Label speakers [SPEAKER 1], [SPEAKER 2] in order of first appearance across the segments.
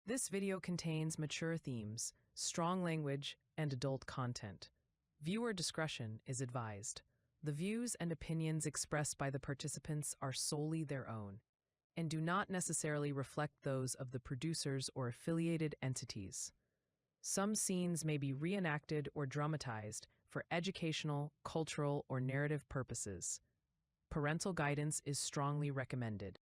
[SPEAKER 1] This video contains mature themes, strong language, and adult content. Viewer discretion is advised. The views and opinions expressed by the participants are solely their own and do not necessarily reflect those of the producers or affiliated entities. Some scenes may be reenacted or dramatized for educational, cultural, or narrative purposes. Parental guidance is strongly recommended.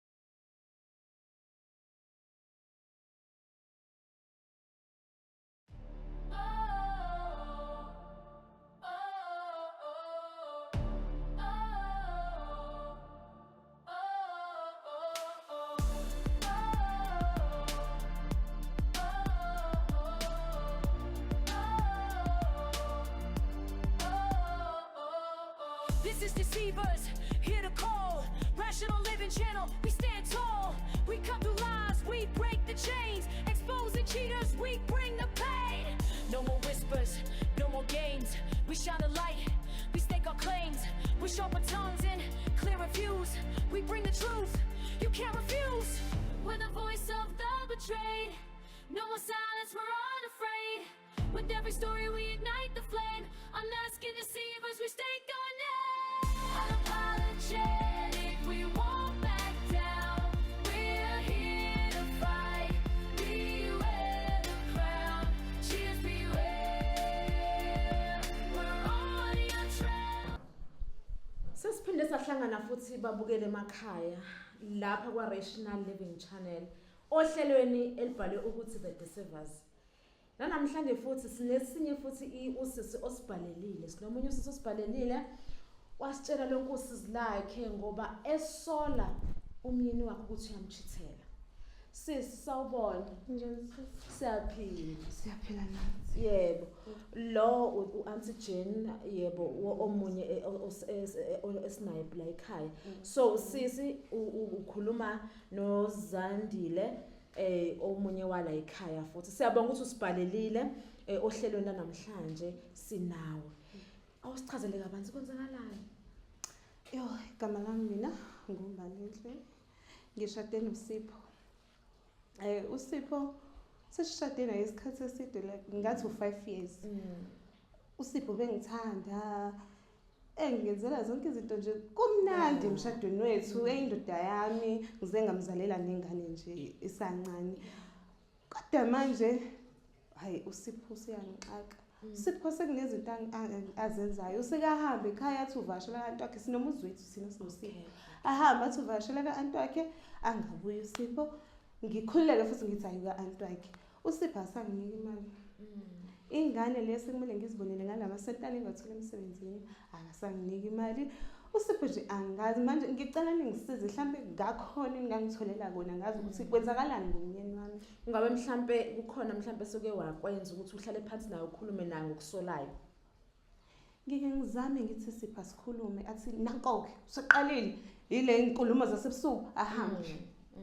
[SPEAKER 2] This is Deceivers, hear the call. Rational Living Channel, we stand tall. We cut through lies, we break the chains. Exposing cheaters, we bring the pain. No more whispers, no more games. We shine the light, we stake our claims. We sharpen tongues and clear views. We bring the truth, you can't refuse. We're the voice of the betrayed. No more silence, we're unafraid. With every story, we ignite the flame. Unmasking deceivers, we stake our name. Unapologetic, we won't back down. We're here to fight. Beware the crown. Cheers, beware. We're on your trail.
[SPEAKER 3] Sesiphinde sahlangana futhi, babukele emakhaya, lapha kwa-Rational Living Channel, ohlelweni elibhalwe ukuthi The Deceivers. Nanamhlanje futhi sinesinye futhi usisi osibhalelile. Sinomunye usisi osibhalelile, wasitshela lonke usizi lakhe ngoba esola umyeni wakhe ukuthi uyamchithela. Sisi, sawubona.
[SPEAKER 4] Njani, sisi?
[SPEAKER 3] Siyaphila.
[SPEAKER 4] Siyaphila nathi.
[SPEAKER 3] Yebo, lo u-Auntie Jane, yebo, omunye esinaye la ekhaya. So sisi, ukhuluma noZandile, omunye wala ekhaya futhi. Siyabonga ukuthi usibhalelile ohlelweni namhlanje sinawe. Awusichazele kabanzi, kwenzakalani?
[SPEAKER 4] Yo, igama lami mina nguMbalenhle. Ngishade noSipho. USipho sesishade naye isikhathi eside, like ngathi u5 years. USipho bengithanda, engenzela zonke izinto nje, kumnandi emshadweni wethu, eyindoda yami, ngize ngamzalela nengane nje isancane. Kodwa manje hayi, uSipho usiyangixaka. Sipho sekunezinto azenzayo. Usekahamba ekhaya athi uvakashela ka-anti wakhe, sinomuzi wethu thina sinoSipho. Ahamba athi uvakashela ka-anti wakhe, angabuyi uSipho. Ngikhululeke futhi ngithi ayi ka-anti wakhe. USipho asanginiki imali. Ingane lesi kumele ngizibonele ngalamasentana engiwathola emsebenzini, akasanginiki imali. USipho nje angazi manje, ngicela ningisize, mhlambe ngakhona engangitholela kona, ngazi ukuthi kwenzakalani ngomyeni wami.
[SPEAKER 3] Kungabe mhlambe kukhona mhlambe soke wakwenza ukuthi uhlale phansi naye, ukhulume naye ngokusolayo?
[SPEAKER 4] Ngike ngizame ngithi, "Sipho, asikhulume," athi, "Nanko-ke useqalile ile inkulumo zasebusuku," ahambe.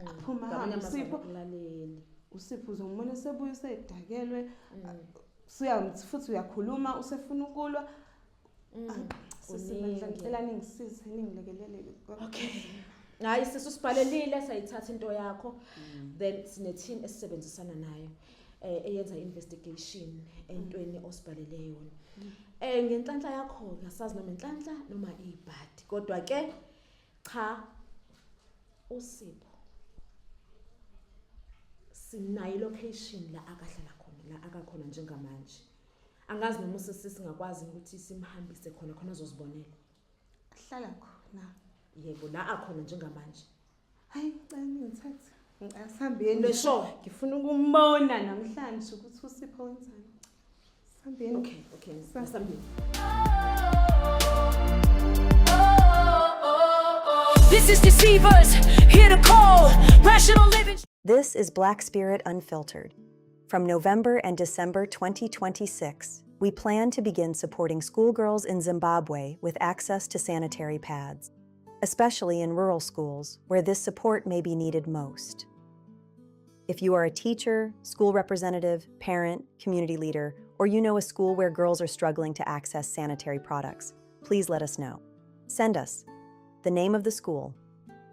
[SPEAKER 4] Aphuma
[SPEAKER 3] Ngamanye
[SPEAKER 4] ahambe
[SPEAKER 3] amazwi
[SPEAKER 4] uSipho.
[SPEAKER 3] Akulaleli.
[SPEAKER 4] USipho uzombona sebuya usedakelwe. Suya futhi uyakhuluma, usefuna ukulwa. Sisi bandla,
[SPEAKER 3] Kuningi.
[SPEAKER 4] ngicela ningisize, ningilekelele.
[SPEAKER 3] Okay. Hayi sisi, usibhalelile, sayithatha into yakho. Then sine team esisebenzisana nayo eyenza investigation entweni osibhalele yona. Ngenhlanhla yakho, ngasazi noma inhlanhla noma ibhadi. Kodwa ke cha, uSipho sinayo location la akahlala khona, la akakhona njengamanje. Angazi noma usisi singakwazi ukuthi simhambise khona khona azozibonela.
[SPEAKER 4] Hlala khona.
[SPEAKER 3] Yebo, la akhona njengamanje.
[SPEAKER 4] Hayi, ngicela ningithathe. Asihambeni.
[SPEAKER 3] Nesho.
[SPEAKER 4] Ngifuna ukumbona namhlanje ukuthi uSipho wenzani. Sihambeni.
[SPEAKER 3] Okay, asambeni.
[SPEAKER 2] This is Deceivers, hear the call. Rational Living.
[SPEAKER 5] This is Black Spirit Unfiltered. From November and December 2026, we plan to begin supporting schoolgirls in Zimbabwe with access to sanitary pads, especially in rural schools where this support may be needed most. If you are a teacher, school representative, parent, community leader, or you know a school where girls are struggling to access sanitary products, please let us know. Send us the name of the school,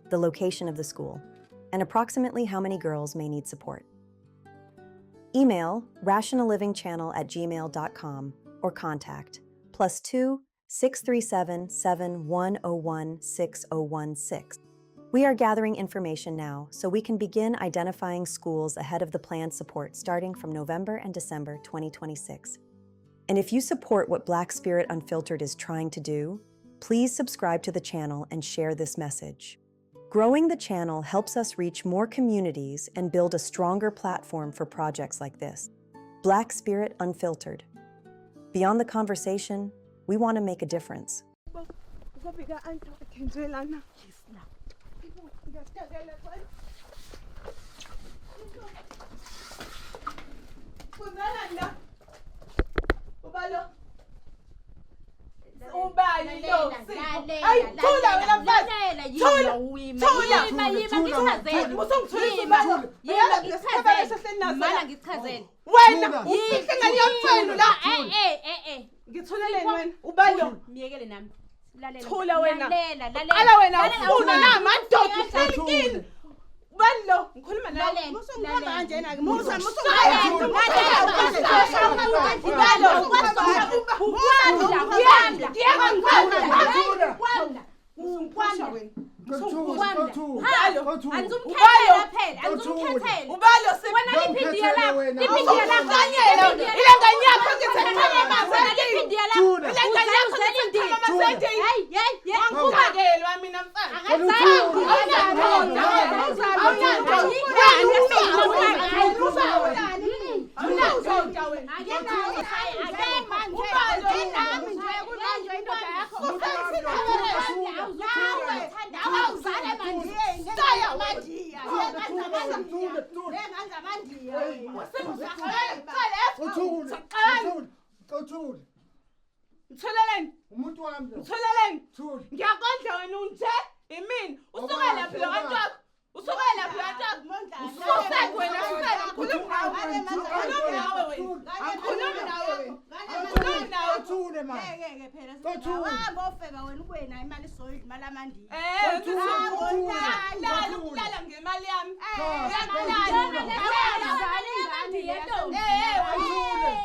[SPEAKER 5] the location of the school, and approximately how many girls may need support. Email rationallivingchannel@gmail.com or contact +2 637 7101 6016. We are gathering information now so we can begin identifying schools ahead of the planned support starting from November and December 2026. And if you support what Black Spirit Unfiltered is trying to do, please subscribe to the channel and share this message. Growing the channel helps us reach more communities and build a stronger platform for projects like this. Black Spirit Unfiltered. Beyond the conversation, we want to make a difference.
[SPEAKER 4] Uzofika anti wakhe nje lana. Ngiyakudakela mfana. Funzana la. Ubalo. Ubani lo? Ayi, thula wena mfazi. Thula. Thula.
[SPEAKER 2] Yima, yima, ngichazele.
[SPEAKER 4] Usungithulisa
[SPEAKER 2] Yima,
[SPEAKER 4] ubalo.
[SPEAKER 2] yima,
[SPEAKER 4] Uyala ngesithebele
[SPEAKER 2] ngichazele.
[SPEAKER 4] esehleli naso
[SPEAKER 2] Mana
[SPEAKER 4] la.
[SPEAKER 2] ngichazele.
[SPEAKER 4] Wena
[SPEAKER 6] Thula.
[SPEAKER 4] ufihle ngane yomfenu la.
[SPEAKER 2] Eh eh eh eh.
[SPEAKER 4] Ngithuleleni wena? Ubalo.
[SPEAKER 2] Miyekele nami. Lalela.
[SPEAKER 4] Thula wena.
[SPEAKER 2] Lalela, lalela.
[SPEAKER 4] Qala wena
[SPEAKER 2] Lalela,
[SPEAKER 4] ufuna
[SPEAKER 2] awuthuli.
[SPEAKER 4] namadoda uhleli kini. Ubani lo? Ngikhuluma nawe.
[SPEAKER 2] Lalela,
[SPEAKER 4] Musungihamba
[SPEAKER 2] lalela.
[SPEAKER 4] kanjena ke. Musa
[SPEAKER 2] Anizumkhethela phela, anizumkhethela.
[SPEAKER 4] Ubalo
[SPEAKER 2] Wena liphindiya lakho, liphindiya lakho.
[SPEAKER 4] Uhlanyela ilangane yakho ngithe
[SPEAKER 2] Wena liphindiya lakho.
[SPEAKER 4] Ilangane yakho ngithe amasenti.
[SPEAKER 2] Hey, hey, hey.
[SPEAKER 4] Wangibukakelwa mina mfana.
[SPEAKER 6] Uthule.
[SPEAKER 4] Mtholeleni,
[SPEAKER 6] Umuntu wami lo.
[SPEAKER 4] mtholeleni.
[SPEAKER 6] Thule.
[SPEAKER 4] Ngiyakondla wena unje imini. Usuka laphi lo kanti wakho? Usuka laphi lo kanti wakho? Ususek wena susek. Ngikhuluma nawe. Ngikhuluma nawe wena. Angikhulumi nawe wena. Angikhulumi nawe.
[SPEAKER 6] Uthule man.
[SPEAKER 4] Eh, lala ukulala ngemali yami. Uyakulala. Eh,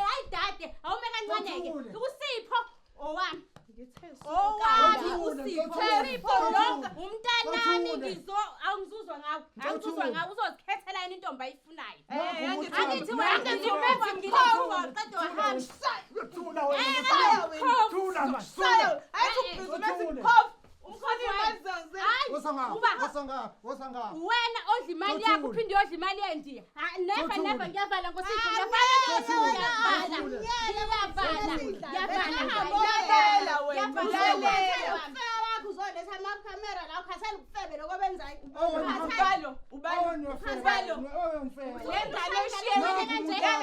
[SPEAKER 2] Hayi dade, awume kancane-ke. Usipho owami. Owami uSipho. Usipho lo umntanami ngizo angizuzwa ngawe. Angizuzwa ngawe uzozikhethela yini intombi ayifunayo. Angithi wena ngilimuva ngilimuva qeda wahamba.
[SPEAKER 6] Thula wena. Thula man.
[SPEAKER 4] Sayo, ayithi ubhizi mkhovu. Umkhona imali zanze.
[SPEAKER 2] Hayi,
[SPEAKER 6] Wosa
[SPEAKER 2] uba
[SPEAKER 6] ngapha, wosa ngapha.
[SPEAKER 2] wena odla imali yakho uphinde uyodla imali yendiya. Never never ngiyavala ngosipho ngiyavala ngiyavala. Ngiyavala.
[SPEAKER 4] Lalela wena. Lalela. Ubalo, ubalo. Ubalo. Le ngane eshiye, ngane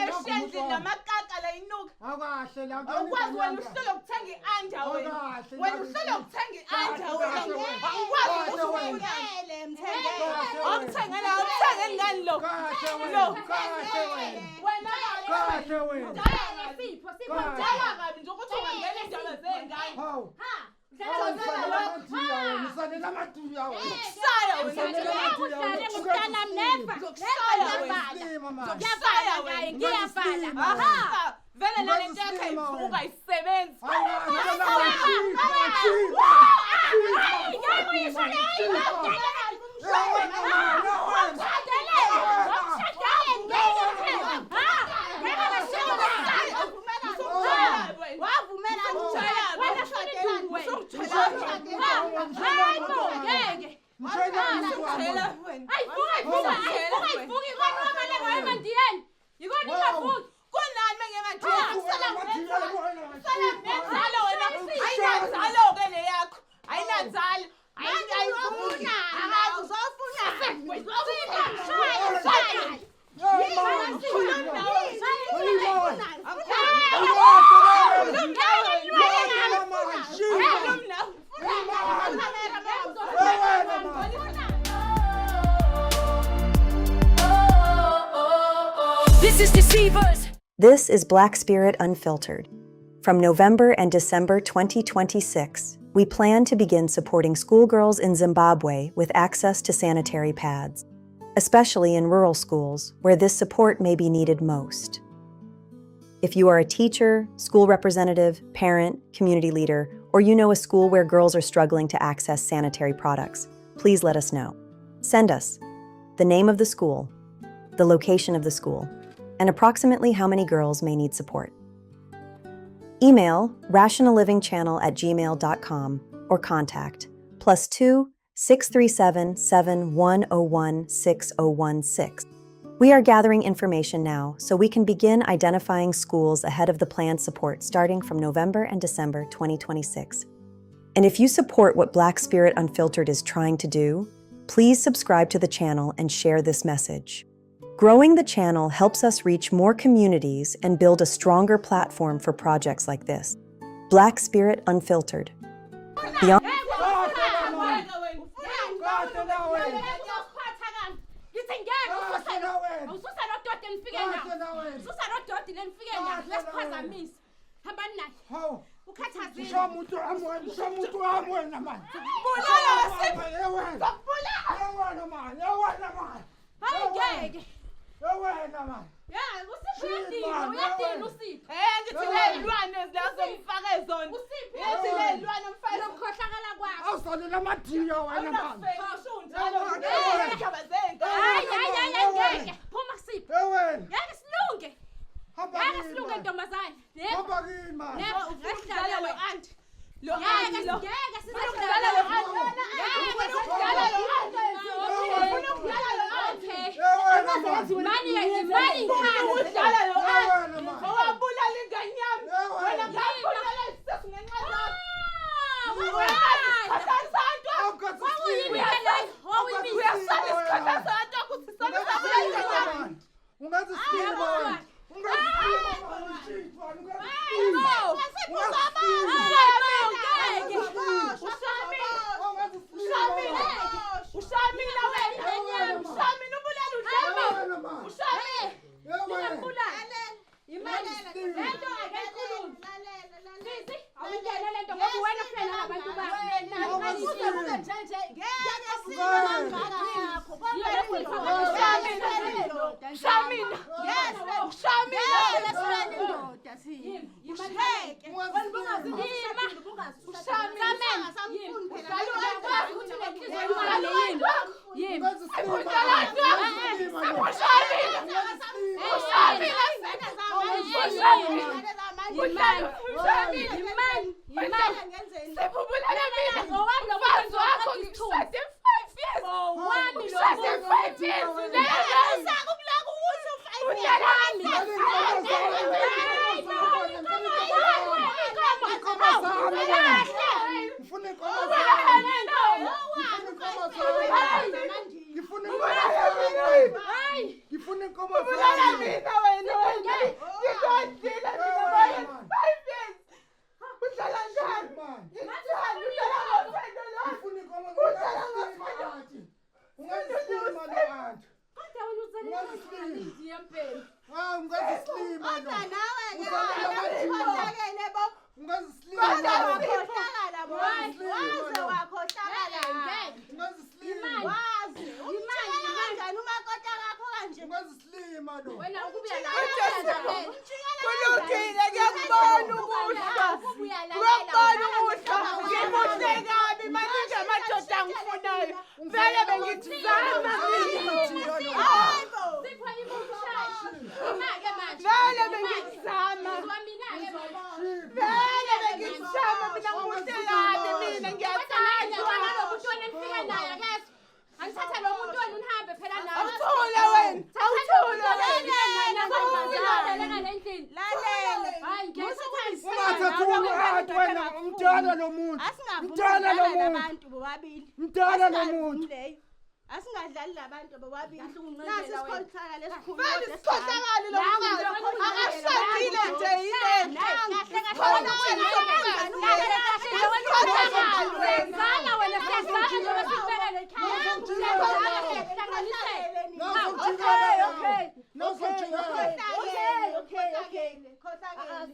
[SPEAKER 4] eshiye endlini namakaka la inuka.
[SPEAKER 6] Awukahle la.
[SPEAKER 4] Awukwazi wena uhlulwe ukuthenga i-anja wena.
[SPEAKER 6] Awukahle.
[SPEAKER 4] Wena uhlulwe ukuthenga i-anja wena. Awukwazi ukuthi ubulale. Awukuthengela, awukuthengeli ngani lo?
[SPEAKER 6] Kahle wena. Kahle wena.
[SPEAKER 4] Wena
[SPEAKER 6] Kahle wena.
[SPEAKER 2] Sipho, Sipho,
[SPEAKER 4] Udala kabi nje ukuthi ungangena indaba zey'ngane.
[SPEAKER 6] Hawu.
[SPEAKER 2] ha.
[SPEAKER 6] Usalela amadiya wena.
[SPEAKER 4] Shaya wena.
[SPEAKER 2] Udlale ngomntanami never.
[SPEAKER 6] Usilima man.
[SPEAKER 2] Ngiyavala ngaye, ngiyavala.
[SPEAKER 4] Aha. Vele nale nto yakho ayivuka ayisebenzi. Kunani mengemanjalo wena ayinanzalo-ke le yakho ayinanzalo ayivuki.
[SPEAKER 2] This is Deceivers.
[SPEAKER 5] This is Black Spirit Unfiltered. From November and December 2026, we plan to begin supporting schoolgirls in Zimbabwe with access to sanitary pads. especially in rural schools where this support may be needed most. If you are a teacher, school representative, parent, community leader, or you know a school where girls are struggling to access sanitary products, please let us know. Send us the name of the school, the location of the school, and approximately how many girls may need support. Email rationallivingchannel@gmail.com or contact +2 637 7101 6016. We are gathering information now so we can begin identifying schools ahead of the planned support starting from November and December 2026. And if you support what Black Spirit Unfiltered is trying to do, please subscribe to the channel and share this message. Growing the channel helps us reach more communities and build a stronger platform for projects like this. Black Spirit Unfiltered. Beyond
[SPEAKER 6] Kahle man. Kahle la wena.
[SPEAKER 2] Ngithi ngeke
[SPEAKER 6] Kahle la wena.
[SPEAKER 2] ususa lo doti enifike
[SPEAKER 6] Kahle
[SPEAKER 2] nawo.
[SPEAKER 6] la wena.
[SPEAKER 2] Susa lo doti lenifike nawo.
[SPEAKER 6] Kahle la wena.
[SPEAKER 2] Uyasiphazamisa. Hambani naye.
[SPEAKER 6] Hawu.
[SPEAKER 2] Ukhathazile.
[SPEAKER 6] Usho umuntu wami wena, usho umuntu wami wena man.
[SPEAKER 4] Bulala Sipho.
[SPEAKER 6] Ye wena.
[SPEAKER 4] Ngizokubulala.
[SPEAKER 6] Ye wena man, ye wena man.
[SPEAKER 2] Hayi ngeke.
[SPEAKER 6] Ye wena man.
[SPEAKER 2] Ya, uSipho
[SPEAKER 6] Shit,
[SPEAKER 2] uyadina,
[SPEAKER 6] man,
[SPEAKER 2] uyadina
[SPEAKER 6] yewena.
[SPEAKER 2] uSipho.
[SPEAKER 7] Eh ngithi lezilwane zilazomfake zona.
[SPEAKER 2] USipho
[SPEAKER 7] Ngithi lezilwane mfake
[SPEAKER 2] lokhohlakala kwakho.
[SPEAKER 6] Awusalela amadiya wena man.
[SPEAKER 2] Hayi hayi hayi hayi, ngeke. Phuma kuSipho.
[SPEAKER 6] Ye wena.
[SPEAKER 2] Ngeke silunge.
[SPEAKER 6] Hamba
[SPEAKER 2] Ngeke
[SPEAKER 6] kini,
[SPEAKER 2] silunge
[SPEAKER 6] man.
[SPEAKER 2] ntombazane. Yebo.
[SPEAKER 6] Hamba kini man.
[SPEAKER 2] Yebo, ngeke lo
[SPEAKER 7] auntie. Lo
[SPEAKER 2] Ngeke
[SPEAKER 7] auntie lo.
[SPEAKER 2] ngeke
[SPEAKER 7] Ufuna ukudlala lo auntie. Ufuna ukudlala lo auntie. Ufuna ukudlala lo auntie.
[SPEAKER 6] Ye wena man.
[SPEAKER 2] Mani mani
[SPEAKER 7] Ufuna ukudlala lo
[SPEAKER 6] Ye
[SPEAKER 7] auntie.
[SPEAKER 6] wena man.
[SPEAKER 7] Owabulala ingane yami.
[SPEAKER 6] Ye wena.
[SPEAKER 7] Wena ngakubulala isisu ngenxa zakho. Uyasala isikhotha santu ukuthi sona sabulala ingane yami.
[SPEAKER 6] Ungazi silima wena. Ungazi silima man. Shit man. Ungazi
[SPEAKER 7] Ushamina wena. Ushamina ubulala udlamina. Ushamina. Ushamina. Ushamina. Sibubulala mina. Umfazi wakho ngikushade 5 years. Ngikushade 5 years.
[SPEAKER 6] Ngifuna inkomo
[SPEAKER 7] Ubulala
[SPEAKER 6] zami.
[SPEAKER 7] mina wena wena. Ngidondile mina baye 5 years. Udlala ngani? Ngithanda udlala ngothando lo.
[SPEAKER 6] Ngifuna inkomo zami. Ungazisilima lo anti. Ah, ungazisilima lo. Ungazisilima lo. Ungazisilima. Ungazisilima lo.
[SPEAKER 7] Kulungile ngiyakubona ukuhlwa. Ngiyakubona ukuhlwa. Ngimuhle kabi maningi amadoda angifunayo. Vele bengithizama mina. Vele bengithizama. Vele bengithizama mina ngimuhle kabi mina ngiyathandwa.
[SPEAKER 2] Angithatha lo muntu wena unihambe phela nawe.
[SPEAKER 7] Awuthule wena. Awuthule wena.
[SPEAKER 6] Ungathathi anti wena umdala lo muntu. Mdala lo muntu. Mdala lo muntu.
[SPEAKER 4] Asingadlali labantu bobabili. Nasi isikhohlakala esikhulu.
[SPEAKER 7] Vele isikhohlakali lo mfazi. Akashadile nje yile.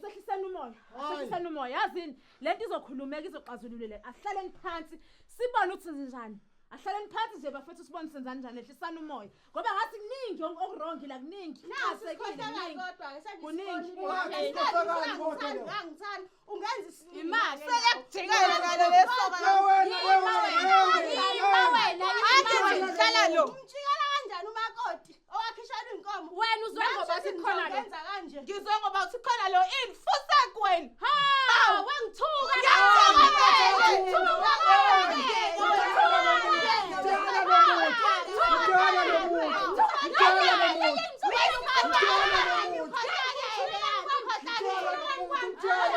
[SPEAKER 3] Sehliseni umoya, sehliseni umoya. Yazini lento izokhulumeka izoxazululeka. Asihlaleni phansi sibone ukuthi njani. Ahlaleni phansi nje bafethu sibone senzani njani, ehlisana umoya. Ngoba ngathi kuningi okuwrong la, kuningi.
[SPEAKER 7] Nasikhohlakala kodwa ke.
[SPEAKER 3] Kuningi.
[SPEAKER 7] Angithandi ungenza isilima.
[SPEAKER 2] Imali.
[SPEAKER 7] Seyakujikela nalo lesoka.
[SPEAKER 2] Wena.
[SPEAKER 7] Ngihlala lo. Umjikela kanjani umakoti owakhishelwa inkomo?
[SPEAKER 2] Wena uzwe ngoba uthi khona lo.
[SPEAKER 7] Ngenza kanje.
[SPEAKER 8] Ngizwe ngoba uthi khona lo ini fusek wena.
[SPEAKER 2] Ha, wangithuka.
[SPEAKER 6] Mdala lo muntu. Mdala lo muntu. Mdala lo muntu. Mdala lo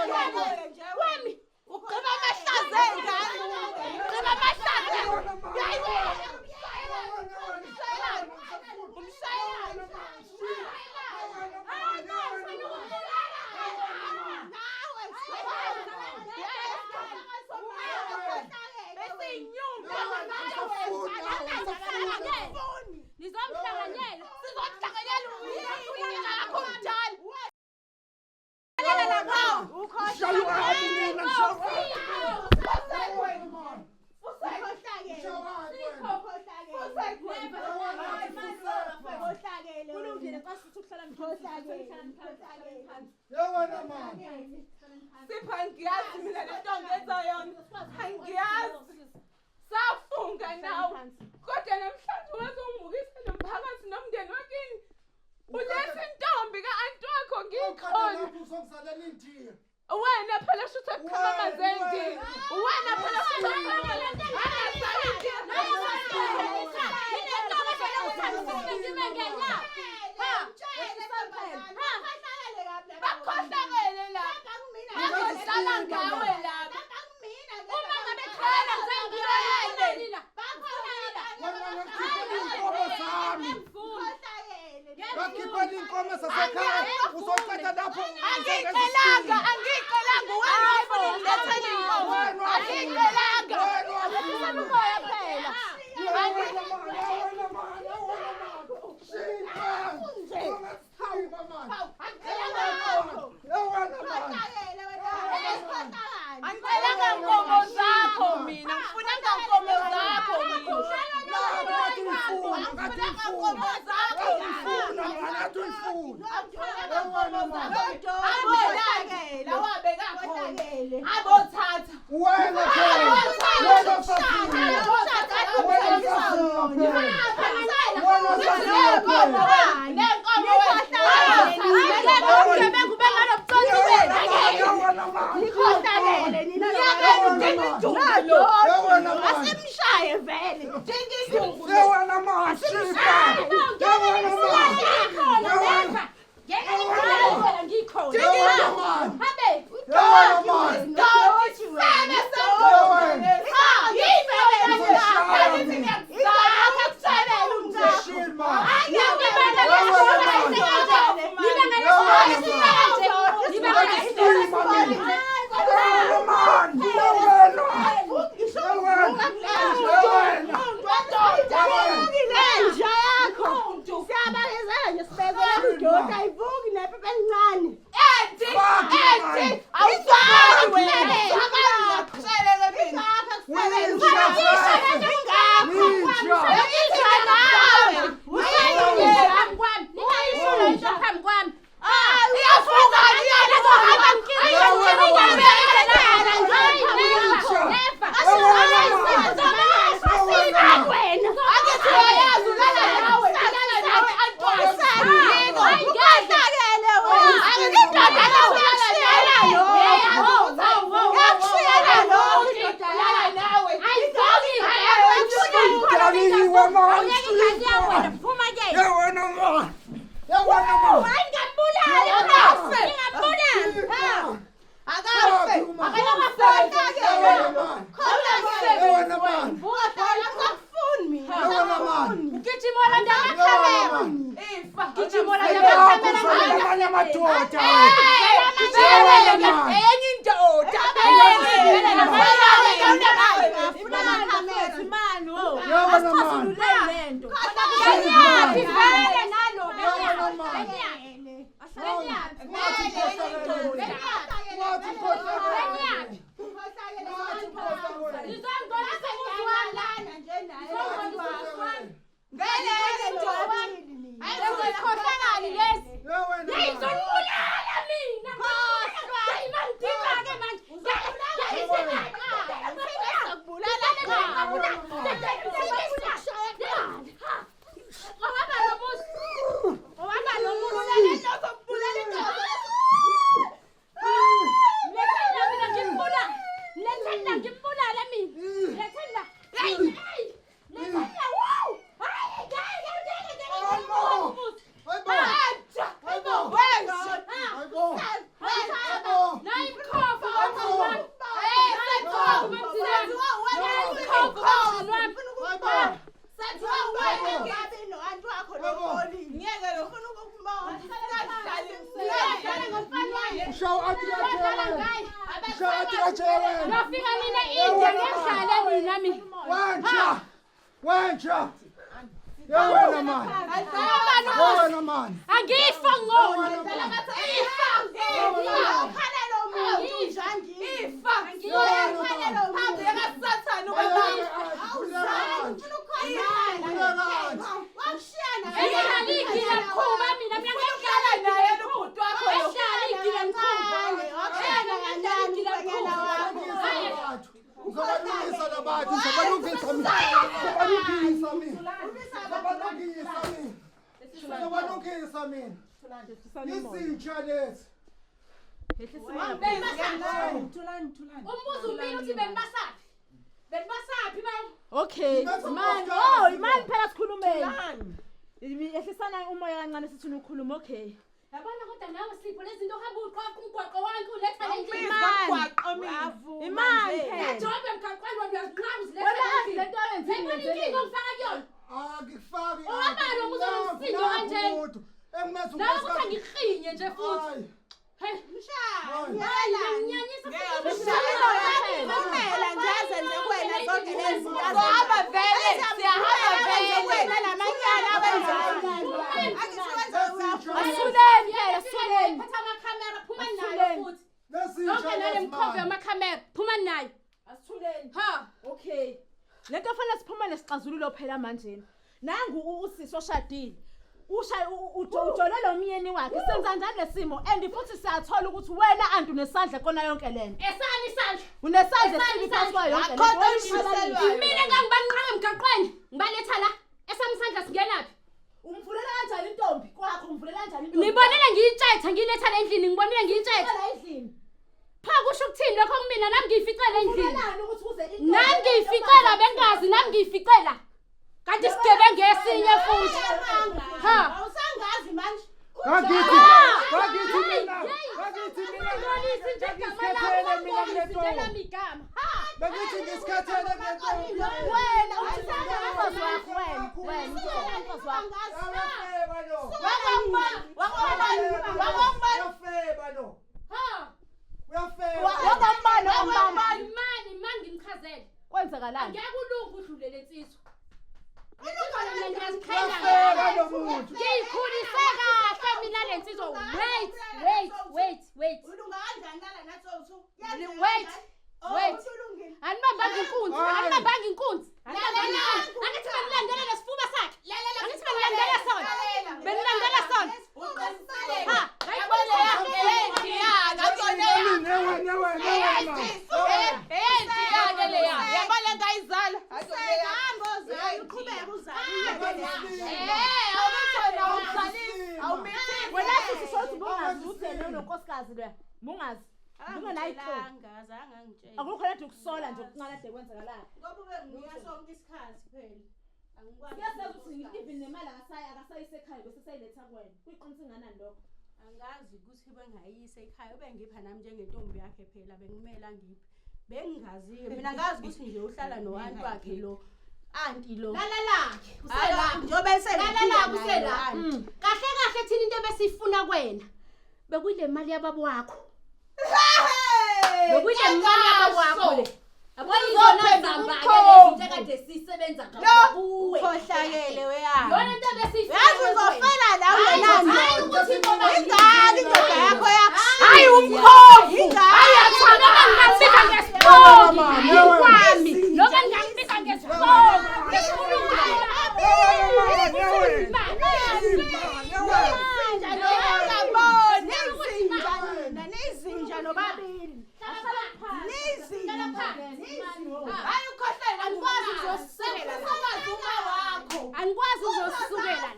[SPEAKER 6] muntu.
[SPEAKER 8] Wami ugqiba amahlaza engane. Ugqiba amahlaza.
[SPEAKER 2] Nizomhlanganyela.
[SPEAKER 8] Sizokuhlanganyela uyini akho mdala.
[SPEAKER 6] Shall you have mina
[SPEAKER 3] Kulungile xa sithi ukuhlala phansi.
[SPEAKER 6] Yewena man.
[SPEAKER 8] Sipho, angiyazi mina lento ongenza yona. Angiyazi. Safunga nawe. Kodwa namhlanje wazongibukisa nomphakathi nomndeni wakini. Uletha intombi ka-anti wakho ngikhona.
[SPEAKER 6] Lapho uzokuzalela indiya.
[SPEAKER 8] Wena phela shutha kukhama amanzi endini. Wena phela shutha kukhama Bakhohlakele la. Bakhohlala ngawe la.
[SPEAKER 2] Uma ngabe khona ngiyela.
[SPEAKER 6] Wena ngakhiphela inkomo zami. Ngakhiphela inkomo zasekhaya. Uzoqeda lapho.
[SPEAKER 8] Angiyicelanga, angiyicelanga wena ufuna ungilethele inkomo. Angiyicelanga.
[SPEAKER 6] Wena
[SPEAKER 8] Umoya phela. Angicelanga nkomo zakho mina. Ngifuna nkomo zakho mina. Abodakela wabeka khona. Abothatha.
[SPEAKER 6] Wena phela. Wena usafuna. Wena usafuna phela. Wena usafuna phela.
[SPEAKER 8] Nenkomo wena.
[SPEAKER 2] Ubugebengu bengalobutoti wena.
[SPEAKER 7] Asimshaye vele.
[SPEAKER 2] Ngikhona never. Ngeke ngikhona ngikhona. Habe.
[SPEAKER 7] Lenja yakho. Siyabakezela nje sibekela udoti ayivuki nephepha elincane.
[SPEAKER 2] Phambi kwami. Nidlala ngaye.
[SPEAKER 6] Shati kanje wena.
[SPEAKER 2] Nofika nina India ngiyadlala nina mina.
[SPEAKER 6] Wenja. Wenja. Yewena man. Yewena man.
[SPEAKER 2] Angifa ngcono.
[SPEAKER 7] Ifa. Ukhala lo muntu nje angifa. Ukhala lo muntu yakasathane ubaba. Awuzali ufuna ukukhona. Wakushiyana.
[SPEAKER 2] Engingaligila mkhuba mina mina ngiyadlala
[SPEAKER 8] naye lo bhuti wakho lo.
[SPEAKER 2] Ngiyahlala igila mkhuba.
[SPEAKER 7] Wakushiyana kanjani umkhwenyana wakho?
[SPEAKER 6] Uzobalungisa labantu, uzobalungisa mina. Uzobalungisa mina. Uzobalungisa mina. Uzobalungisa mina. Izinja lezi.
[SPEAKER 2] Umbuzo umile uthi benibasaphi? Benibasaphi ba?
[SPEAKER 3] Okay, man. Oh, imani phela sikhulumeni. Ehlisana umoya kancane sithi ukhuluma okay.
[SPEAKER 2] Yabona kodwa nawe Sipho lezi zinto uhamba uqoqa umgwaqo wangu uletha le ndlini.
[SPEAKER 3] Imani phela.
[SPEAKER 2] Njengoba emgaqweni wena uyazinqaba uziletha
[SPEAKER 3] Wena
[SPEAKER 2] le
[SPEAKER 3] azi
[SPEAKER 2] ndlini.
[SPEAKER 3] lento oyenziwe
[SPEAKER 2] Yayibona inkinga ongifaka kuyona.
[SPEAKER 6] Angikufaki.
[SPEAKER 2] Ungabani umuzi onomsindo kanje?
[SPEAKER 6] Engimeza
[SPEAKER 2] Nawe ukuthi angikrinye nje futhi.
[SPEAKER 6] Hayi.
[SPEAKER 2] Hey,
[SPEAKER 7] Mshaya.
[SPEAKER 2] nginyanyisa
[SPEAKER 7] Vumela nje azenze kuwena zonke lezi zinto.
[SPEAKER 8] Hamba vele, siyahamba vele.
[SPEAKER 7] Kuwena lamanyala awenzayo.
[SPEAKER 2] Asuleni phela, asuleni. Phatha amakhamera, phuma nayo futhi.
[SPEAKER 6] Lezinja
[SPEAKER 2] Yonke nale
[SPEAKER 6] lezi
[SPEAKER 2] mkhovu
[SPEAKER 6] man.
[SPEAKER 2] yamakhamera, phuma nayo.
[SPEAKER 3] Asithuleni.
[SPEAKER 2] Ha.
[SPEAKER 3] Okay. Lento fanele siphume nesixazululo phela manje. Nangu usisi oshadile. Usha ujole lo myeni wakhe senza njani lesimo and futhi siyathola ukuthi wena antu unesandla kona yonke lento.
[SPEAKER 2] Esani isandla.
[SPEAKER 3] Unesandla
[SPEAKER 2] Esani
[SPEAKER 3] esibi phansi kwayo yonke
[SPEAKER 7] Akho nto
[SPEAKER 3] lento.
[SPEAKER 7] oyishiselwayo.
[SPEAKER 2] Mina ngangibanqaka emgaqweni, ngibaletha la. Esami isandla singenaphi?
[SPEAKER 3] Umvulela kanjani intombi kwakho umvulela kanjani intombi?
[SPEAKER 2] Nibonele ngiyitshetha ngiyiletha la endlini, ngibonile ngiyitshetha.
[SPEAKER 3] La endlini.
[SPEAKER 2] Pha kusho ukuthini lokho kumina nami ngiyificela endlini.
[SPEAKER 3] Uvumelani ukuthi uze intombi.
[SPEAKER 2] Nami ngiyificela bengazi nami ngiyificela. Kanti isigebengu esinye futhi. Ha.
[SPEAKER 7] Awusangazi manje.
[SPEAKER 6] Ngakithi. Ngakithi mina. Ngakithi mina.
[SPEAKER 2] Ngolisi nje igama
[SPEAKER 6] Ngisikhathele
[SPEAKER 2] lami,
[SPEAKER 6] mina kule
[SPEAKER 2] ngolisi nje
[SPEAKER 6] ntombi.
[SPEAKER 2] lami igama. Ha.
[SPEAKER 6] Bengithi ngisikhathele kule ntombi.
[SPEAKER 3] Wena uthi umfazi wakho wena. Wena uthi umfazi wakho.
[SPEAKER 6] Uyafeba lo.
[SPEAKER 7] Wakongubani?
[SPEAKER 6] Uyafeba lo.
[SPEAKER 2] Ha.
[SPEAKER 6] Uyafeba.
[SPEAKER 3] Wakongubani wakongubani?
[SPEAKER 2] Imani, imani ngimchazele.
[SPEAKER 3] Kwenzakalani?
[SPEAKER 2] Angeke ulunge udlule lensizwa.
[SPEAKER 6] Uyafeba lo muntu.
[SPEAKER 2] Ngiyikhulise kahle mina lensizwa. Wait, wait, wait, wait.
[SPEAKER 7] Ulunga kanjani lala nathi owu-two?
[SPEAKER 2] Wait, wait. Anibambanga inkunzi, anibambanga inkunzi. Anibambanga inkunzi. Angithi benilandela lesifuba sakhe. Angithi benilandela sona. Benilandela sona. Ha,
[SPEAKER 8] Yabona
[SPEAKER 6] Mina wena wena wena.
[SPEAKER 8] eyenziyake leya. Yabona lento ayizala.
[SPEAKER 7] Hamba uzale, uqhubeke uzale.
[SPEAKER 8] Eh, awuthona awuzalisi, awumithisi.
[SPEAKER 3] Wena sisi sothi bungazi ukuthi yena unonkosikazi loya. Bungazi. Bungenayo ixoxo.
[SPEAKER 4] Angitshela, azange angitshele.
[SPEAKER 3] Akukho lento ukusola nje okuncane ade kwenzakalayo.
[SPEAKER 4] Ngoba ubenginika sonke isikhathi phela. Angikwazi.
[SPEAKER 3] Siyasazi ukuthi even nemali akasayi akasayise ekhaya bese sayiletha kuwena. Kuyiqinisa inganani lokho?
[SPEAKER 4] Angazi ukuthi bengayisa ekhaya ubengipha nami njengentombi yakhe phela bengimela ngiphi. Bengingazi mina ngazi ukuthi nje uhlala no-anti wakhe lo. Anti lo.
[SPEAKER 2] Lalalakhe,
[SPEAKER 7] Hayi,
[SPEAKER 2] uselapha.
[SPEAKER 7] njengoba esengiphika
[SPEAKER 2] Lalela
[SPEAKER 7] naye
[SPEAKER 2] usela.
[SPEAKER 7] lo anti.
[SPEAKER 2] Kahle kahle thina into ebesifuna kuwena. Bekuyile mali yababa wakho. Bekuyile mali yababa wakho le. Yabona izona zamba ke lezi into ekade sisebenza ngazo kuwe.
[SPEAKER 7] Ukhohlakele weyami.
[SPEAKER 2] Yona into ebesifuna.
[SPEAKER 7] Yazi uzofela la ungenani.
[SPEAKER 2] Hayi ukuthi ngoba
[SPEAKER 7] Ingaki indoda yakho yakushiya.
[SPEAKER 2] Hayi umkhovu.
[SPEAKER 7] Ingaki.
[SPEAKER 2] Hayi athana ngingambika ngesipoki. Kwami. Noma ngingambika ngesipoki. Ngifuna
[SPEAKER 7] Ungaboni izinja nina, nizinja nobabili. Nizinja.
[SPEAKER 8] Hayi ukhohlele
[SPEAKER 2] Angikwazi ukuzosukela.
[SPEAKER 8] Umfazi uma wakho.
[SPEAKER 2] Angikwazi ukuzosukela.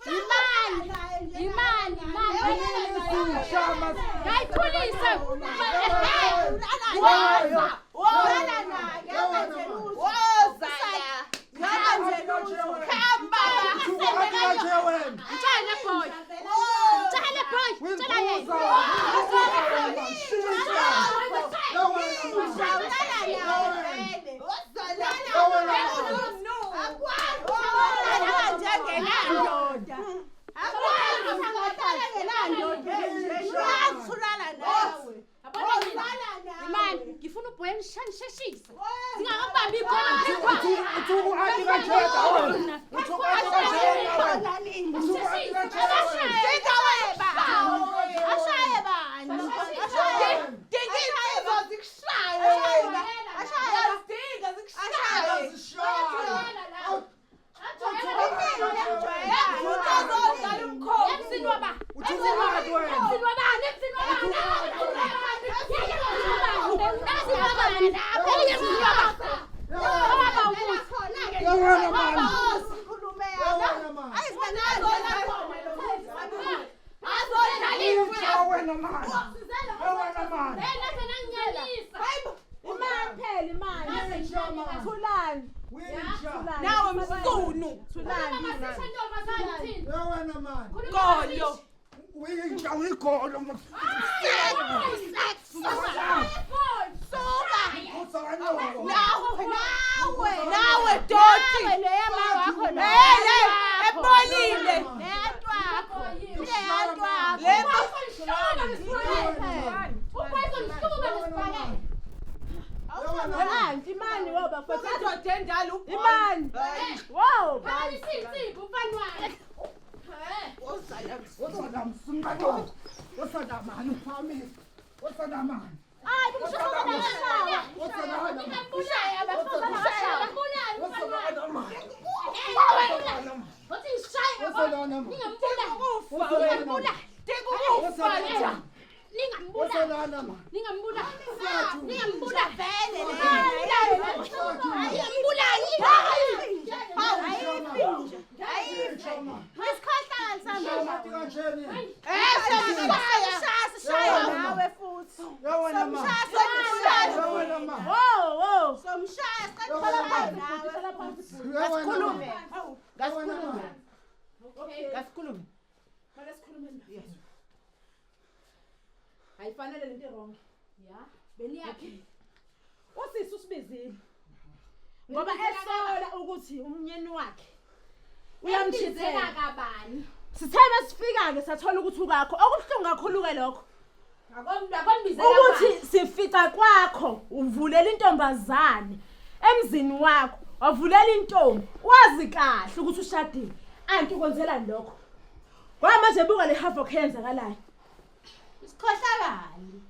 [SPEAKER 2] Imali. Imali, imali. Ngayikhulisa.
[SPEAKER 7] Woza. Woza naye, akwenze lutho.
[SPEAKER 8] Woza la.
[SPEAKER 7] Akwenze lutho.
[SPEAKER 8] Khamba.
[SPEAKER 6] Kanje wena.
[SPEAKER 2] Mtshele boy. Mtshele boy. Mtshela yena.
[SPEAKER 7] Inja, ulala naye vele.
[SPEAKER 8] Woza la.
[SPEAKER 7] Akwazi ukulala njengenandoda. Akwazi ukulala ngenandoda nje. Uyazi ulala nawe.
[SPEAKER 2] Uboy nisheshisa. Singakabambi ikhona
[SPEAKER 6] phezu. Uthuku athi kajeda wena. Uthuku athi kajeda wena. Uthuku athi kajeda.
[SPEAKER 7] Ashaye bani? Ashaye. Dinga insizwa zikushaye wena. Ashaye. Dinga zikushaye.
[SPEAKER 8] Nawe msunu Golo Nawe doti ebolile
[SPEAKER 3] Imani wo bafethu Imani wo Ayifanele lento wrong.
[SPEAKER 2] Yeah. Beniyaphi?
[SPEAKER 3] Usisi usibizile. Ngoba esola ukuthi umnyeni wakhe uyamchithela
[SPEAKER 2] kabani.
[SPEAKER 3] Sithe masifika ke sathola ukuthi ukakho. Okubuhlungu kakhulu ke lokho.
[SPEAKER 2] Akonibizela
[SPEAKER 3] ukuthi sifica kwakho uvulela intombazane emzini wakho, wavulela intombi, wazi kahle ukuthi ushadile. Anti ukwenzela lokho. Ngoba manje buka le havoc eyenzakalayo.
[SPEAKER 7] Sikhohlakali.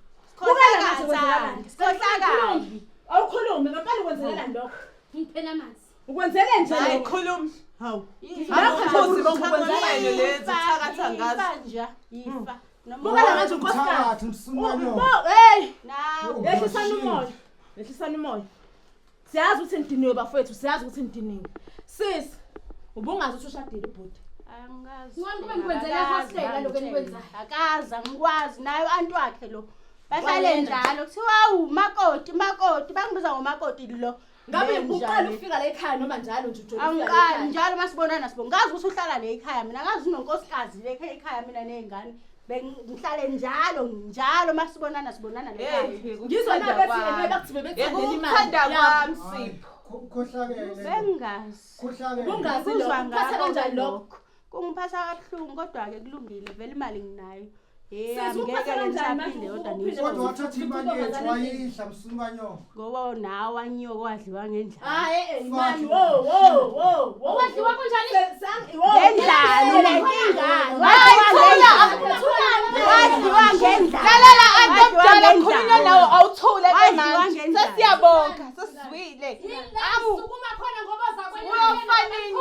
[SPEAKER 3] Sikhohlakali. Awukhulume ngempela ukwenzelani lokho?
[SPEAKER 2] Ngiphela amanzi.
[SPEAKER 3] Ukwenzele nje lokho.
[SPEAKER 8] Hayi khuluma. Hawu. Akukhosi bonke ukwenzele lezi thakatha ngazo.
[SPEAKER 7] Ifa.
[SPEAKER 3] Buka la manje unkosikazi. Hey. Yehlisani umoya. Yehlisani umoya. Siyazi ukuthi nidiniwe bafowethu, siyazi ukuthi nidiniwe. Sis, ubungazi ukuthi ushadile ubhuti.
[SPEAKER 7] Angazi.
[SPEAKER 2] Ngicela kube ngikwenzele hostela lokho enikwenzayo.
[SPEAKER 7] Akazi angikwazi naye anti wakhe lo. Bahlale njalo kuthiwa awu makoti makoti bangibiza ngomakoti lo.
[SPEAKER 3] Ngabe uqala ukufika la ekhaya noma njalo nje ujole ufika la
[SPEAKER 7] Angiqali
[SPEAKER 3] ekhaya?
[SPEAKER 7] njalo masibonana sibonga. Ngazi ukuthi uhlala le ekhaya mina ngazi unonkosikazi le ekhaya mina nezingane. Bengihlale njalo njalo masibonana sibonana le ekhaya.
[SPEAKER 3] Ngizwa na bethi bakuthi bebethandela imali.
[SPEAKER 8] Ukuthanda kwami Sipho.
[SPEAKER 6] Khohlakele.
[SPEAKER 7] Bengazi.
[SPEAKER 6] Khohlakele.
[SPEAKER 3] Ubungazi
[SPEAKER 7] Ngikuzwa
[SPEAKER 3] lokho. Kuphatha
[SPEAKER 7] ngakho
[SPEAKER 3] kanjani lokho?
[SPEAKER 7] Kungiphatha kabuhlungu kodwa ke kulungile vele imali nginayo.
[SPEAKER 3] Sis,
[SPEAKER 7] Hey,
[SPEAKER 3] uphatha
[SPEAKER 7] angeke
[SPEAKER 3] kanjani manje
[SPEAKER 7] ngisaphinde kodwa
[SPEAKER 3] uphinde
[SPEAKER 7] ngisho.
[SPEAKER 6] Kodwa wathatha imali yethu wayidla msunukanyo.
[SPEAKER 7] Ngoba nawe anyoko wadliwa ngendlala.
[SPEAKER 3] Ah eh imali wo wo wo wo.
[SPEAKER 2] Owadliwa kunjani?
[SPEAKER 7] Ngendlala unenkinga.
[SPEAKER 8] Hayi thula.
[SPEAKER 7] Wadliwa ngendlala.
[SPEAKER 8] Lalela anti omdala khulunywa nawe awuthule ke manje. Sesiyabonga, sesizwile.
[SPEAKER 2] Awu. Sukuma khona ngoba ozakwenu.
[SPEAKER 8] Uyofanini.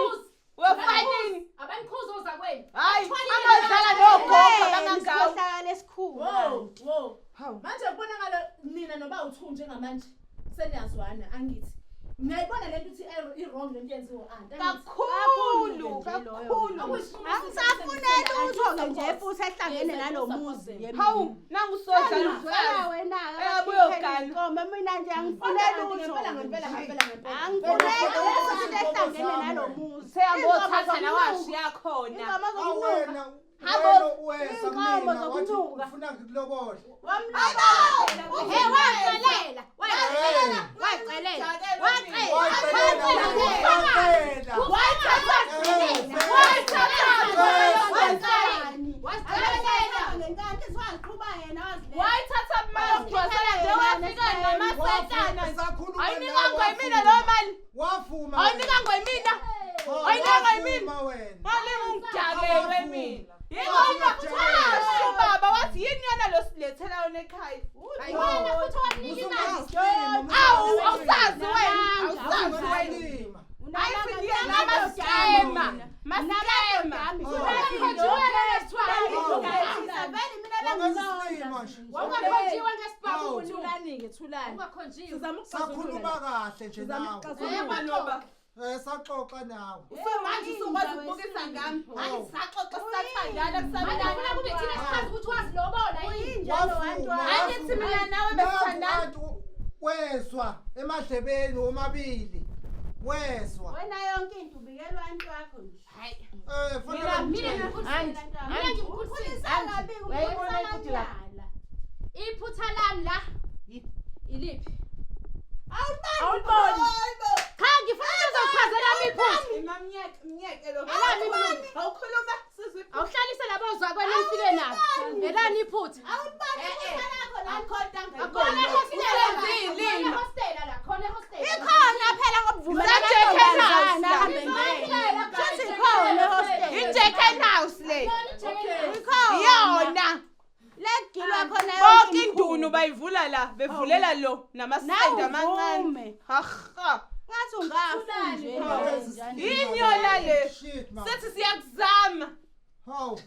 [SPEAKER 8] Uyofanini.
[SPEAKER 2] Abanikhuza ozakwenu.
[SPEAKER 8] Hayi, abadlala nogogo abangangawo.
[SPEAKER 7] Isikhohlakala esikhulu.
[SPEAKER 3] Wo wo. Manje kubonakala nina noba u2 njengamanje seniyazwana angithi. Ngiyayibona lento ukuthi i-wrong lento yenziwa anti.
[SPEAKER 8] Kakhulu, kakhulu.
[SPEAKER 7] Angisafune lutho ke nje futhi ehlangene nalomuzi.
[SPEAKER 8] Hawu, nangu sodla
[SPEAKER 7] Ngizwela wena
[SPEAKER 8] Eyabuya ugana.
[SPEAKER 7] inkomo mina nje angifune lutho.
[SPEAKER 3] Ngempela ngempela ngempela ngempela.
[SPEAKER 7] Angifune lutho into ehlangene nalomuzi.
[SPEAKER 8] Seyambothatha nawashiya khona.
[SPEAKER 7] Inkomo zokunuka.
[SPEAKER 6] Awena
[SPEAKER 7] Habo,
[SPEAKER 6] wena wesa
[SPEAKER 7] inkomo
[SPEAKER 6] mina wathi
[SPEAKER 7] zokunuka.
[SPEAKER 6] ufuna ngikulobola.
[SPEAKER 7] Wamlobola.
[SPEAKER 2] Eh wacelela. Wacelela. Wacelela. Wacelela.
[SPEAKER 6] Wacela.
[SPEAKER 7] Ngenkathi siwaziqhuba yena waziletha.
[SPEAKER 8] Wayithatha manje wasala nje wafika namasetana. Awunikangwa yimina. Awunikangwa yimina. Wale ungidakelwe mina. Yingoba washo baba wathi yini yona lo silethela yona ekhaya.
[SPEAKER 2] Wena futhi wamnika imali.
[SPEAKER 8] Awu awusazi wena, awusazi wena. Maskema, maskema.
[SPEAKER 2] Ungakhonjiwe ngesibhamu.
[SPEAKER 3] Thulani-ke, thulani.
[SPEAKER 2] Ungakhonjiwe.
[SPEAKER 3] Sizama
[SPEAKER 6] Sakhuluma kahle nje nawe.
[SPEAKER 3] Saxoxa
[SPEAKER 6] Saxoxa nawe.
[SPEAKER 8] Manje usukwazi ukubukisa ngami. Angisaxoxa sisathandana
[SPEAKER 2] Manje ufuna kube thina sichaze ukuthi wazilobola yini?
[SPEAKER 8] Angithi mina nawe besithandana.
[SPEAKER 6] Wezwa emadlebeni omabili. Wezwa.
[SPEAKER 4] Wena yonke into ubikelwa antu wakho nje.
[SPEAKER 8] Hayi.
[SPEAKER 6] Fanele
[SPEAKER 2] Mina ngimkhulisile.
[SPEAKER 4] Uyayibona ukuthi la.
[SPEAKER 2] Iphutha lami la iliphi?
[SPEAKER 3] Awuliboni.
[SPEAKER 2] Cha ngifuna uzochazela ami iphutha.
[SPEAKER 8] Mamnyeke, mnyeke lo.
[SPEAKER 2] Elami iphutha.
[SPEAKER 8] Awukhuluma sizwe.
[SPEAKER 2] Awuhlalise labo ozakwena nifike nabo. Elani iphutha.
[SPEAKER 4] Awuliboni iphutha lakho la.
[SPEAKER 2] Khona ehostela. Khona ehostela la, khona ehostela.
[SPEAKER 4] Ikhona phela ngokuvumela amantombazana ahambe ngeke. Futhi ikhona ehostela.
[SPEAKER 8] I-Jack and House le.
[SPEAKER 4] Ikhona.
[SPEAKER 8] Yona.
[SPEAKER 4] Legilwa khona
[SPEAKER 8] Bonke indunu bayivula la, bevulela lo namasende amancane.
[SPEAKER 4] Nawuvume.
[SPEAKER 8] Haha.
[SPEAKER 4] Ngathi ungafa nje.
[SPEAKER 8] Yini yona le?
[SPEAKER 6] Shit man.
[SPEAKER 8] Sithi siyakuzama.
[SPEAKER 6] Hawu.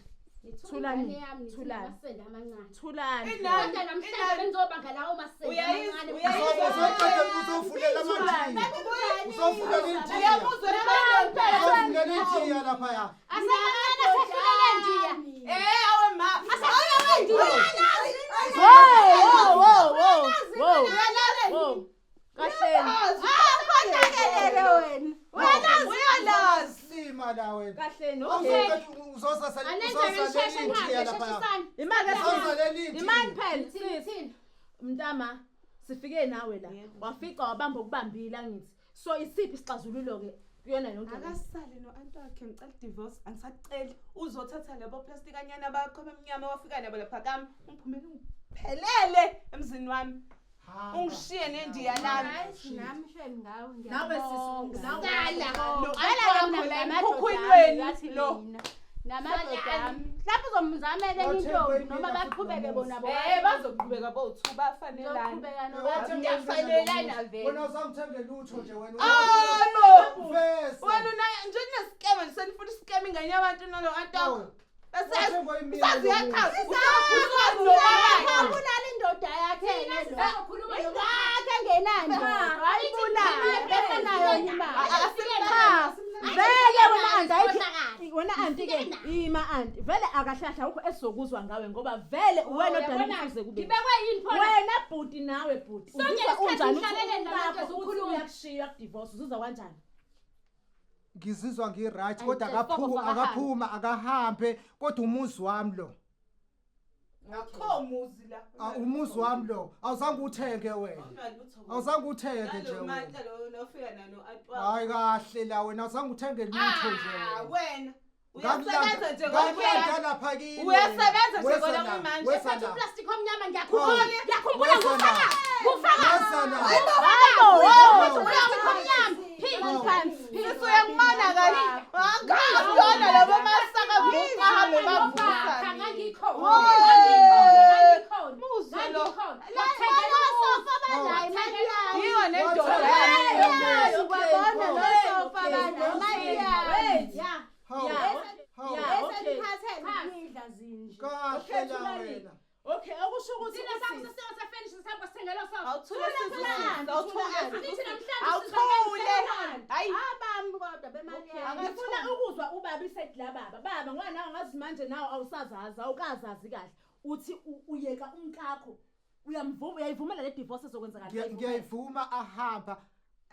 [SPEAKER 3] Thulani,
[SPEAKER 2] Yami
[SPEAKER 3] thulani.
[SPEAKER 2] amasende amancane.
[SPEAKER 3] Thulani.
[SPEAKER 8] Inani.
[SPEAKER 2] Kodwa namhlanje bengizobanga lawo masende
[SPEAKER 8] Uyayizwa,
[SPEAKER 2] amancane.
[SPEAKER 8] uyayizwa.
[SPEAKER 6] Uzoqeda uzofulela amathiya. Uzofulela intiya.
[SPEAKER 8] Uyabuzwa phela.
[SPEAKER 6] Uzofulela intiya laphaya.
[SPEAKER 2] Asemancane asehlulele ndiya.
[SPEAKER 8] Eh awe ma.
[SPEAKER 3] Wo wo wo wo. Wo. Kahleni.
[SPEAKER 4] Akhohlakelele wena.
[SPEAKER 8] Uyalazi.
[SPEAKER 6] Slima la wena.
[SPEAKER 3] Kahleni. Okay.
[SPEAKER 6] Uzoqeda uzosasela
[SPEAKER 2] Anenze
[SPEAKER 6] uzosalela
[SPEAKER 2] nisheshe
[SPEAKER 6] intiya
[SPEAKER 2] nihambe
[SPEAKER 6] laphaya.
[SPEAKER 2] sheshisani.
[SPEAKER 3] Imali
[SPEAKER 6] Uzosalela intiya.
[SPEAKER 3] Imani phela.
[SPEAKER 2] Thini thini.
[SPEAKER 3] Mntama sifike nawe la. Wafika wabamba ukubambile angithi. So isiphi isixazululo ke kuyona yonke le?
[SPEAKER 8] Akasale no-anti wakhe ngicela divorce angisaceli uzothatha labo plastikanyana bakho abamnyama wafika nabo lapha kami ungiphumele ungiphelele emzini wami ungishiye nendiya lami
[SPEAKER 4] Nami shame ngawe
[SPEAKER 3] Nawe sisi nawe.
[SPEAKER 8] Sala lo
[SPEAKER 4] Vele
[SPEAKER 8] anti
[SPEAKER 4] ke
[SPEAKER 8] wakho la
[SPEAKER 4] mina
[SPEAKER 8] emkhukhwini
[SPEAKER 4] namadoda
[SPEAKER 8] wenu lo
[SPEAKER 4] mina. Namadoda ami. Mhlawumbe uzomzamela enye intombi noma baqhubeke bona
[SPEAKER 8] bazoqhubeka bowu-two bafanelana
[SPEAKER 4] Bazoqhubeka noba
[SPEAKER 8] Ngiyafanelana vele.
[SPEAKER 6] Wena uzangithenge lutho nje wena.
[SPEAKER 8] Abo!
[SPEAKER 6] Uvese.
[SPEAKER 8] Wena unayo nje kunesikema nje senifuna isikema ingane yabantu nalo anti wakho
[SPEAKER 6] Wathengwa yimina
[SPEAKER 8] Sazi
[SPEAKER 6] lo
[SPEAKER 8] yachaza
[SPEAKER 6] muntu.
[SPEAKER 8] usazi nobaba
[SPEAKER 4] Abulala indoda yakhe
[SPEAKER 2] Thina
[SPEAKER 4] lo.
[SPEAKER 2] sizokhuluma nobaba.
[SPEAKER 4] Ingakho engenandoda. Wayibulala bese nayo imali.
[SPEAKER 3] Cha. Vele wena anti ayikho wena anti ke ima anti vele akahlahla ukho esizokuzwa ngawe ngoba vele uwena odala ukuze kube.
[SPEAKER 2] Ngibekwe yini phona?
[SPEAKER 3] Wena bhuti nawe bhuti
[SPEAKER 2] Sonke
[SPEAKER 3] uzizwa
[SPEAKER 2] lesikhathi
[SPEAKER 3] unjani
[SPEAKER 2] ngihlalele
[SPEAKER 3] ukuthi
[SPEAKER 2] nabantu
[SPEAKER 3] umkakho uthi
[SPEAKER 2] ezikhuluma.
[SPEAKER 3] uyakushiya kudivorce uzizwa kanjani?
[SPEAKER 6] Ngizizwa ngi-right kodwa
[SPEAKER 2] Ayi,
[SPEAKER 6] akaphuma
[SPEAKER 2] foko,
[SPEAKER 6] akaphuma akahambe kodwa umuzi wami lo.
[SPEAKER 8] Akho muzi la.
[SPEAKER 6] Ah, umuzi wami lo awuzange uthenge wena. Awuzange uthenge nje wena.
[SPEAKER 8] Nofika nano anti wakho.
[SPEAKER 6] Hayi kahle la wena awuzange uthenge lutho nje
[SPEAKER 8] Ah
[SPEAKER 6] wena.
[SPEAKER 8] wena. Uyasebenza nje
[SPEAKER 6] Ngakulanda lapha kini.
[SPEAKER 8] Uyasebenza nje
[SPEAKER 6] Weza
[SPEAKER 8] kona
[SPEAKER 6] la,
[SPEAKER 8] kumanje.
[SPEAKER 6] weza
[SPEAKER 2] Phethe
[SPEAKER 6] la.
[SPEAKER 2] uplastic omnyama ngiyakhumbula.
[SPEAKER 6] Oh.
[SPEAKER 2] Ngiyakhumbula
[SPEAKER 6] Weza la.
[SPEAKER 2] ngufaka. Ngufaka.
[SPEAKER 6] Weza la.
[SPEAKER 3] Hayibo.
[SPEAKER 2] Uplastic omnyama.
[SPEAKER 4] Phi phansi.
[SPEAKER 8] Sisi uyakumona kahle. Angakuyona labo masaka vuka hambe bavusa.
[SPEAKER 2] Ngangikhona.
[SPEAKER 8] Woe.
[SPEAKER 2] Ngangikhona.
[SPEAKER 8] Muzwe lo.
[SPEAKER 2] Ngangikhona.
[SPEAKER 4] Lo sofa banayo imali yayo.
[SPEAKER 8] Yiyo nendoda.
[SPEAKER 4] Yazi kwabona lo sofa banayo imali yayo.
[SPEAKER 3] Yeah.
[SPEAKER 6] Hawu.
[SPEAKER 3] Yeah.
[SPEAKER 6] Hawu.
[SPEAKER 3] Yeah.
[SPEAKER 4] Bese niphathele nidla zinje.
[SPEAKER 6] Kahle la wena.
[SPEAKER 3] Okay, okusho ukuthi
[SPEAKER 2] Thina
[SPEAKER 3] usisi-
[SPEAKER 2] sasisitolo sefurniture sihamba sithengela sofa.
[SPEAKER 8] Awuthule sisi. Awuthule
[SPEAKER 2] Angithi
[SPEAKER 8] sisi.
[SPEAKER 2] namhlanje
[SPEAKER 8] Awuthule. Hayi.
[SPEAKER 4] Abami kodwa bemali yayo.
[SPEAKER 3] Ngifuna ukuzwa ubaba iside la baba. Baba ngoba nawe ngazi manje nawe awusazazi, awukazazi kahle. Uthi uyeka umkakho. Uyamvuma, uyayivumela le divorce ezokwenzakala.
[SPEAKER 6] Ngiyayivuma ahamba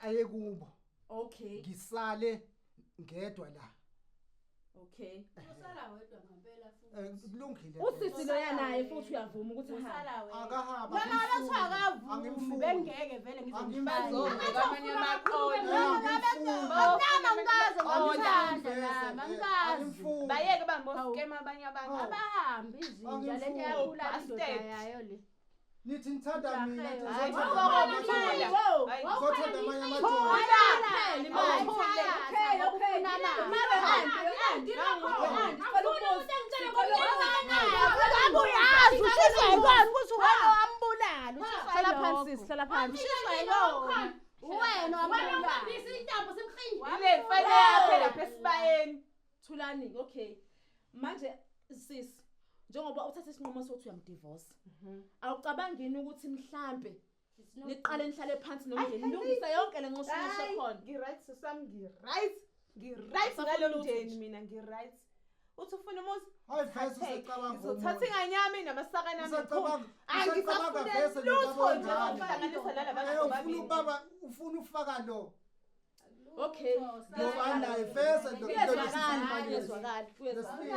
[SPEAKER 6] aye kubo.
[SPEAKER 3] Okay.
[SPEAKER 6] Ngisale ngedwa la.
[SPEAKER 3] Okay.
[SPEAKER 4] Usala wedwa ngempela futhi.
[SPEAKER 6] Kulungile.
[SPEAKER 3] Usisi loya naye futhi uyavuma ukuthi ahambe.
[SPEAKER 4] Usala wedwa.
[SPEAKER 6] Akahamba.
[SPEAKER 4] Noma lothiwa akavumi
[SPEAKER 6] Angimfuni.
[SPEAKER 4] bengeke vele ngizomfana.
[SPEAKER 8] Bazovela amanye amaqola.
[SPEAKER 4] Nami angikaze ngamthanda nami angikaze.
[SPEAKER 6] Angimfuni.
[SPEAKER 8] Bayeke bambo scam abanye abantu.
[SPEAKER 4] Abahambi izinja lento
[SPEAKER 6] Angimfuni.
[SPEAKER 4] yabulala indoda
[SPEAKER 8] Bastard.
[SPEAKER 4] yayo le.
[SPEAKER 6] Nithi nithanda mina, nithi
[SPEAKER 8] Hayi,
[SPEAKER 6] nizothanda
[SPEAKER 8] thula,
[SPEAKER 6] amanye
[SPEAKER 8] thula.
[SPEAKER 6] amadoda.
[SPEAKER 8] Hayi,
[SPEAKER 6] Nizothanda amanye amadoda.
[SPEAKER 3] Okay, okay.
[SPEAKER 7] Ngabe uyazi ushiswa yilona ukuthi wena wambulala, ushiswa
[SPEAKER 3] Hlala
[SPEAKER 7] yilokho.
[SPEAKER 3] phansi sisi, hlala phansi.
[SPEAKER 7] Ushiswa yilona. Uwena wambulala.
[SPEAKER 8] Ile mfana yakhe lapha esibayeni.
[SPEAKER 3] Thulani, okay. Manje sisi, njengoba uthatha isinqumo sokuthi uyamdivorce. Awucabangi yini ukuthi mhlambe niqale nihlale phansi nomndeni nilungise yonke le nxushunxushu ekhona?
[SPEAKER 8] Ngi-right sisami, ngi-right. Ngi-right
[SPEAKER 3] Usafuna
[SPEAKER 8] ngalo
[SPEAKER 3] lutho
[SPEAKER 8] mndeni
[SPEAKER 3] nje.
[SPEAKER 8] mina ngi-right. Uthi ufuna umuzi?
[SPEAKER 6] Hayi vese
[SPEAKER 8] Thathe.
[SPEAKER 6] usecabanga
[SPEAKER 8] Ngizothatha
[SPEAKER 6] omunye.
[SPEAKER 8] inganyami namasaka nami
[SPEAKER 6] Usacabanga
[SPEAKER 8] Angisafune
[SPEAKER 6] usacabanga vese
[SPEAKER 8] lutho
[SPEAKER 6] nobaba
[SPEAKER 8] nje
[SPEAKER 6] ongane.
[SPEAKER 8] ngokuhlanganisa nalaba bantu
[SPEAKER 6] Eh, ufuna
[SPEAKER 8] bobabili.
[SPEAKER 6] ubaba ufuna ufaka lo.
[SPEAKER 3] Okay.
[SPEAKER 6] Lo anaye vese lo
[SPEAKER 3] Kuyezwakala, kuyezwakala, kuyezwakala.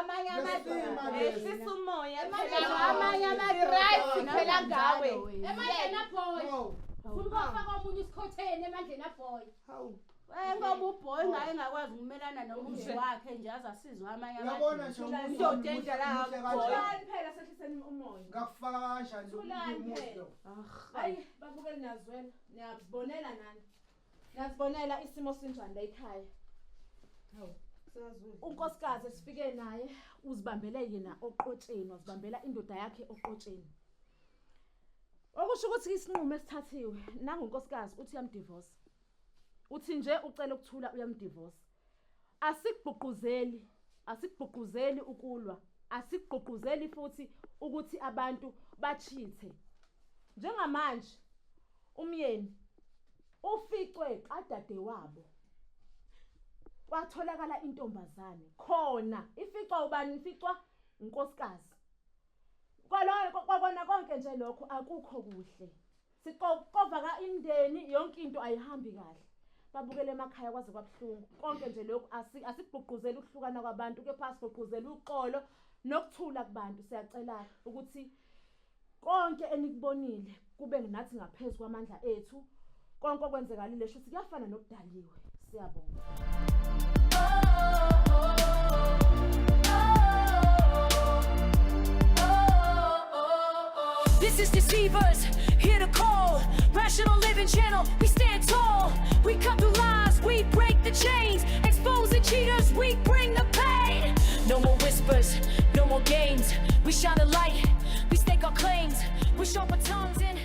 [SPEAKER 7] Amanye amadoda.
[SPEAKER 8] Ehlisa umoya
[SPEAKER 7] Emandleni amanye amadoda.
[SPEAKER 8] Ngi-right phela ngawe.
[SPEAKER 2] Emandleni aboy.
[SPEAKER 6] No.
[SPEAKER 2] Ufuna ukufaka omunye isikhotheni emandleni aboy.
[SPEAKER 6] Hawu.
[SPEAKER 7] Eh ngoba uboy ngaye engakwazi ukumelana nomuzi wakhe nje azasizwa amanye
[SPEAKER 6] Uyabona
[SPEAKER 7] amadoda.
[SPEAKER 6] nje umuzi
[SPEAKER 8] Indoda
[SPEAKER 6] wami
[SPEAKER 8] enjala
[SPEAKER 6] muhle
[SPEAKER 8] boy.
[SPEAKER 6] kanjani.
[SPEAKER 3] Thulani phela sehliseni umoya.
[SPEAKER 6] Ngakufaka kanjani lo
[SPEAKER 3] Thulani
[SPEAKER 6] umuzi
[SPEAKER 3] phela.
[SPEAKER 6] lo.
[SPEAKER 3] Hayi, babukeli niyazwela, niyazibonela nani. Niyazibonela isimo sinjani la ekhaya. Unkosikazi esifike naye uzibambele yena oqotsheni, wazibambela indoda yakhe oqotsheni. Okusho ukuthi isinqumo esithathiwe nangu unkosikazi uthi uyamdivorce. Uthi nje ucela ukuthula uyamdivorce. Asikugqugquzeli, asikugqugquzeli ukulwa, asikugqugquzeli futhi ukuthi abantu bachithe. Njengamanje umyeni uficwe kadade wabo. Kwatholakala intombazane khona ificwa ubani ificwa unkosikazi. Kwalona konke nje lokho akukho kuhle. Siqova ka imndeni yonke into ayihambi kahle. Babukele emakhaya kwaze kwabuhlungu. Konke nje lokhu asikugqugquzeli ukuhlukana kwabantu kepha sigqugquzela uxolo nokuthula kubantu. Siyacela ukuthi konke enikubonile kube nathi ngaphezulu kwamandla ethu. Konke okwenzekalile shuthi kuyafana nokudaliwe. Siyabonga.
[SPEAKER 2] This is Deceivers, hear the call. Rational Living Channel, we stand tall. We cut through lies, we break the chains. Exposing cheaters, we bring the pain. No more whispers, no more games. We shine the light, we stake our claims. We sharp our tongues and